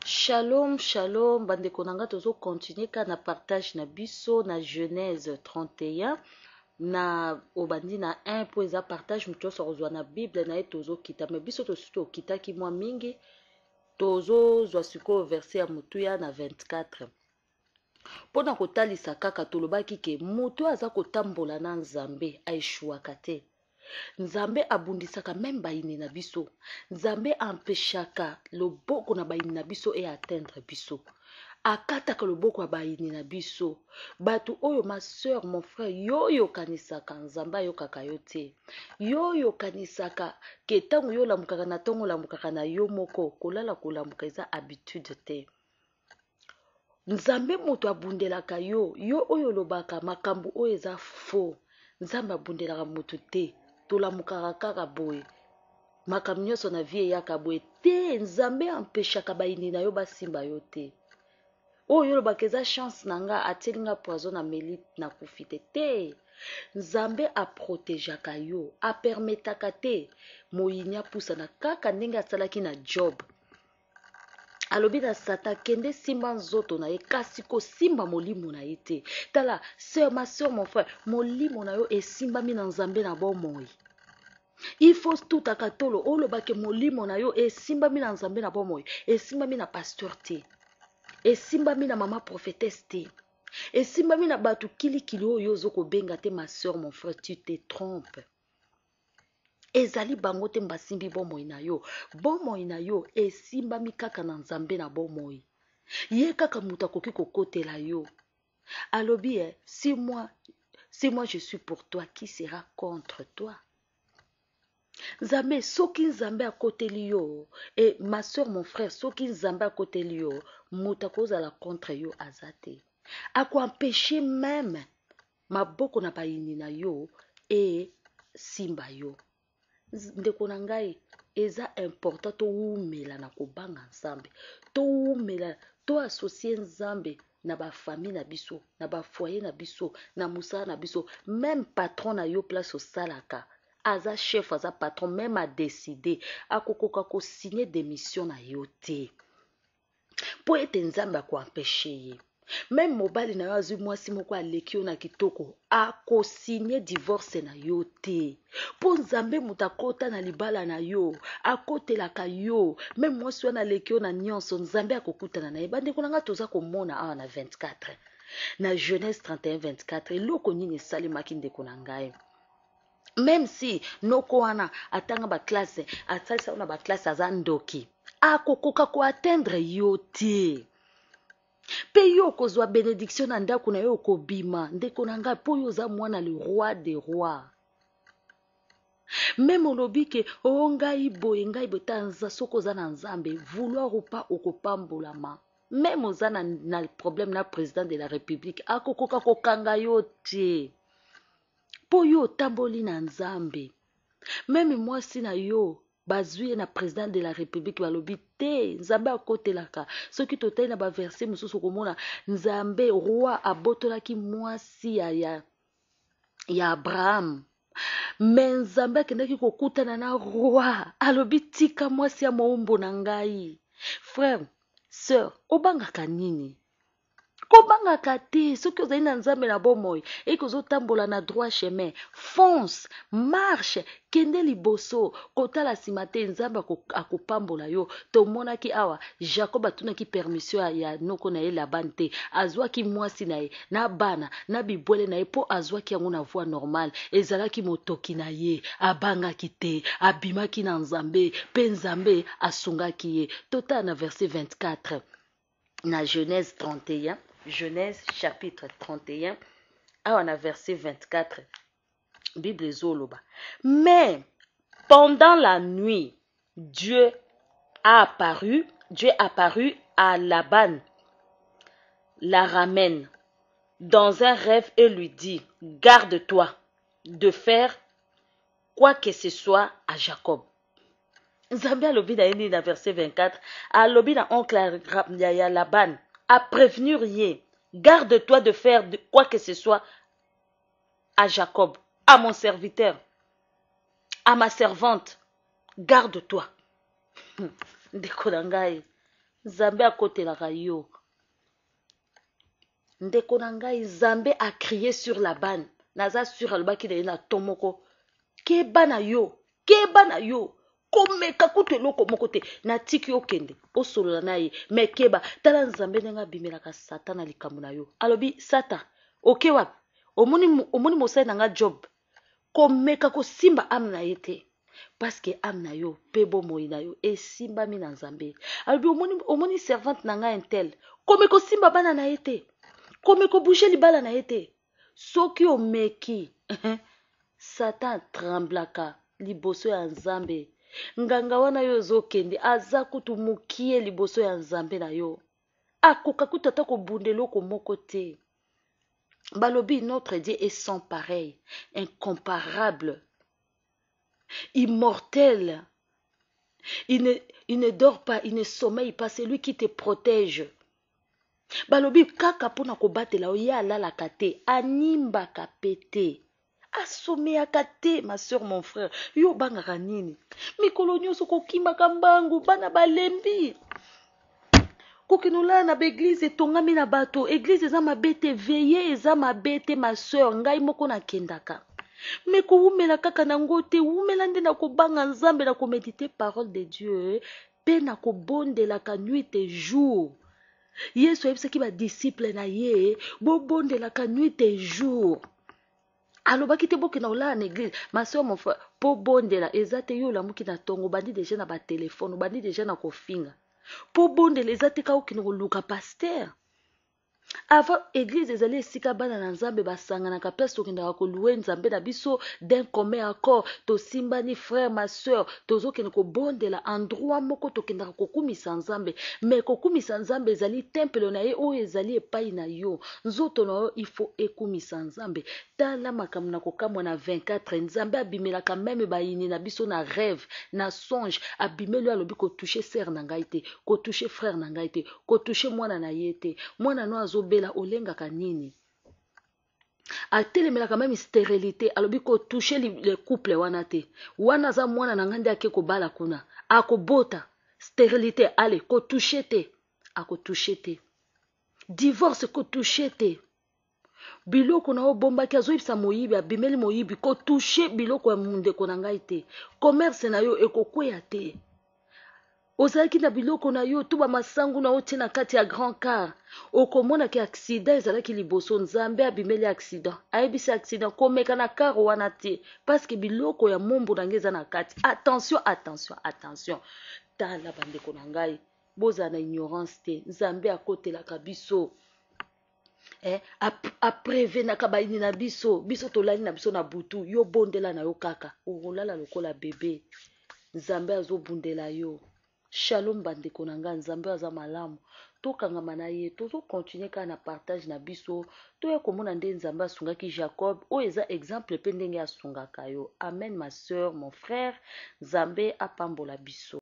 Shalom shalom bandeko na nga tozo continuer kaka na partage na biso na Genèse 31 na obandi na 1 mpo eza partage moto nyonso akozwa na bible na ye tozokita me biso tosi tokitaki mwa mingi tozozwa sikoyo verse ya motuya na 24 mpo na kotalisa kaka tolobaki ke moto oyo aza kotambola na Nzambe aeshuaka te Nzambe abundisaka meme bayini na biso. Nzambe empechaka loboko na bayini na biso e atteindre biso. Akataka loboko ya bayini na biso. Bato oyo ma soeur, mon frère, yo oyo okanisaka Nzambe ayokaka yo te. Yo oyo okanisaka ke ntango yo olamukaka na ntongo olamukaka na yo moko, kolala kolamuka eza habitude te. Nzambe moto abundelaka yo, yo oyo olobaka makambo oyo eza faux. Nzambe abundelaka moto te. Tolamukaka kaka boye. Makambo nyonso na vie eyaka boye te. Nzambe empechaka bayini na yo basimba yo te. Oyo olobaka eza chance na nga, atieli nga poison na meli nakufi te. Te. Nzambe aprotegeaka yo, apermetaka te moyini apusana kaka ndenge asalaki na Job. Alobi na Satan, kende simba nzoto na ye, kasi kosimba molimo na ye te. Tala, sœur, ma sœur, mon frère, molimo na yo esimbami na Nzambe na bomoi. Il faut tutaka tolo olobake molimo na yo esimbami na Nzambe na bomoi, esimbami na pasteur te, esimbami na mama prophétesse te, esimbami na bato kilikili oyo ozo kobenga te. Ma sœur, mon frère, tu te trompes. Ezali bango te basimbi bomoi na yo. Bomoi na yo esimbami kaka na Nzambe na bomoi. Ye kaka moto akoki kokotela yo. Alobi eh, si moi je suis pour toi, qui sera contre toi? Nzambe, soki Nzambe akoteli yo, e ma soeur, mon frère, soki Nzambe akoteli yo, moto akozala contre yo aza te. Akoempêche même maboko na bayini na yo esimba yo. Ndeko na ngai, eza important towumela na kobanga Nzambe, towumela toassocie Nzambe na bafamille na biso, na bafoyer na biso, na mosala na biso. Même patron na yo, place osalaka, aza chef, aza patron, même adécider, akokoka kosigne démission na yo te, mpo ete Nzambe akoempêche ye. Même mobali na yo azwi mwasi moko aleki yo na kitoko, akosigne divorce na yo te, mpo Nzambe moto akota na libala na yo, akotelaka yo. Même mwasi wana aleki yo na nyonso, Nzambe akokutana na ye. Bandeko na ngai, toza komona awa na 24 na Genèse 31 24 eloko nini esalemaki. Ndeko na ngai, même si noko wana atanga baclasse, asalisa na baclasse, aza ndoki, akokoka koatteindre yo te. Mpe yo okozwa bénédiction na ndako na yo, okobima. Ndeko na ngai, mpo yo oza mwana le Roi de roi. Même olobi ke o oh, ngai boye, ngai boye, tanza soki oza na Nzambe, vouloir ou pas, okopambolama. Même oza na problème na président de la République, akokoka kokanga yo te, mpo yo otamboli na Nzambe. Même mwasi na yo bazwi ye na président de la République, balobi te, Nzambe akotelaka. Soki totali na baverset mosusu, okomona Nzambe, roi abotolaki mwasi ya Abraham, mais Nzambe akendaki kokutana na roi, alobi: "Tika mwasi ya moumbo na ngai." Frère, sœur, obangaka nini? Kobangaka te. Soki ozali na Nzambe na bomoi, eke ozotambola na droit chemin, fonce, marche, kende liboso, kotala nsima te. Nzambe akopambola yo. Tomonaki awa Jacob atunaki permission ya noko na ye Laban te. Azwaki mwasi na ye na bana na bibwele na ye, mpo azwaki yango na voie normale, ezalaki motoki na ye. Abangaki te, abimaki na Nzambe mpe Nzambe asungaki ye. Totala na verset 24 na Genèse 31, Genèse chapitre 31, awa na verset 24, Bible ezoloba: "Mais pendant la nuit, Dieu apparut à Laban l'Araméen dans un rêve et lui dit: Garde-toi de faire quoi que ce soit à Jacob." Nzambe alobi na ye nini na verset 24? Alobi na oncle ya Laban, aprévenir ye: "Garde-toi de faire quoi que ce soit à Jacob, à mon serviteur, à ma servante, garde-toi." Ndeko na ngai, Nzambe akotelaka yo. Ndeko na ngai, Nzambe a crier sur Laban. Naza sur alobaki na ye na ton moko, keba na yo, keba na yo, komeka kutu eloko moko te, natiki yo kende osolola na ye, me keba. Tala Nzambe ndenge abimelaka Satan na likambo na yo. Alobi, Satan, oke wapi? Omoni, omoni mosali na nga Job, komeka kosimba ame na ye te, parce que ame na yo mpe bomoi na yo esimbami na Nzambe. Alobi, omoni, omoni servante na ngai intel, komeka kosimba bana na ye te, komeka kobouge libala na ye te. Soki omeki, Satan tremblaka liboso ya Nzambe. Nganga wana yo ozokende aza kutu mokie liboso ya Nzambe na yo, akoka kutu ata kobunda eloko moko te. Balobi notre Dieu est sans pareil, incomparable, immortel. Il ne dort pas, il ne sommeille pas, c'est lui qui te protège. Balobi kaka mpona kobatela yo, ye alalaka te, animbaka pe te, asomeyaka te. Ma soeur, mon frère, yo obangaka nini? Mikolo nyonso kokimaka mbangu, bana balembi kokende olala na baeglize etongami na bato. Eglize eza mabe te, veye eza mabe te, ma soeur, ngai moko nakendaka, me kowumela kaka nango te. Wumela nde na kobanga Nzambe, na komedite parole de Dieu mpe na kobondelaka nuit et jour. Yesu ayebisaki badisiple na ye, bobondelaka nuit et jour. Alobaki te bokenda kolala na eglise. Ma soeur, mon frère, mpo bondela eza te yo olamuki na ntongo, obandi deja na batelefone, obandi deja na kofinga. Mpo bondela eza te kaka okende koluka paster avant. Eglise ezali esika bana na Nzambe basanganaka, place tokendaka kolouer Nzambe na biso d'un commun accord. Tosimbani, frère, ma soeur, tozokende kobondela endroit moko, tokendaka kokumisa Nzambe. Mais kokumisa Nzambe ezali tempelo na ye oyo ezali epai na yo. Nzoto na yo ifo ekumisa Nzambe. Tala makambo na kokamwa na 24. Nzambe abimelaka meme bayini na biso na rêve, na songe. Abimeli oyo, alobi, kotouche sœur na ngai te, kotouche frère na ngai te, kotouche mwana na ye te. Mwana no azobela, olengaka nini? Atelemelaka meme stérilité. Alobi, kotouche le couple wana te, wana aza mwana na ngai nde ake kobala kuna, akobota stérilité. Ale, kotouche te, akotouche te. Divorce, kotouche te. Biloko na obombaki, azoyebisa moyibi, abimeli moyibi, kotouche biloko ya ndeko na ngai te. Commerce na yo ekokweya te. Ozalaki na biloko na yo to bamasangu na yo tie na kati ya grand car, okomonaki accident ezalaki liboso. Nzambe abimeli accident, ayebisi accident, komeka na car wana te, parce que biloko ya mombu na ngai eza na kati. Attention, attention, attention. Tala bandeko na ngai, bozala na ignorance te. Nzambe akotelaka biso, aprevenaka bayini na biso. Biso tolali na biso na butu, yo bondela na yo kaka, okolala lokola bebe. Nzambe azobundela yo. Shalom bandeko na ngai, Nzambe aza malamu, tokangama na ye. Tozokontinue kaka na partage na biso, toya komona nde Nzambe asungaki Jacob. Oyo eza exemple mpe ndenge asungaka yo. Amen, ma soeur, mon frère, Nzambe apambola biso.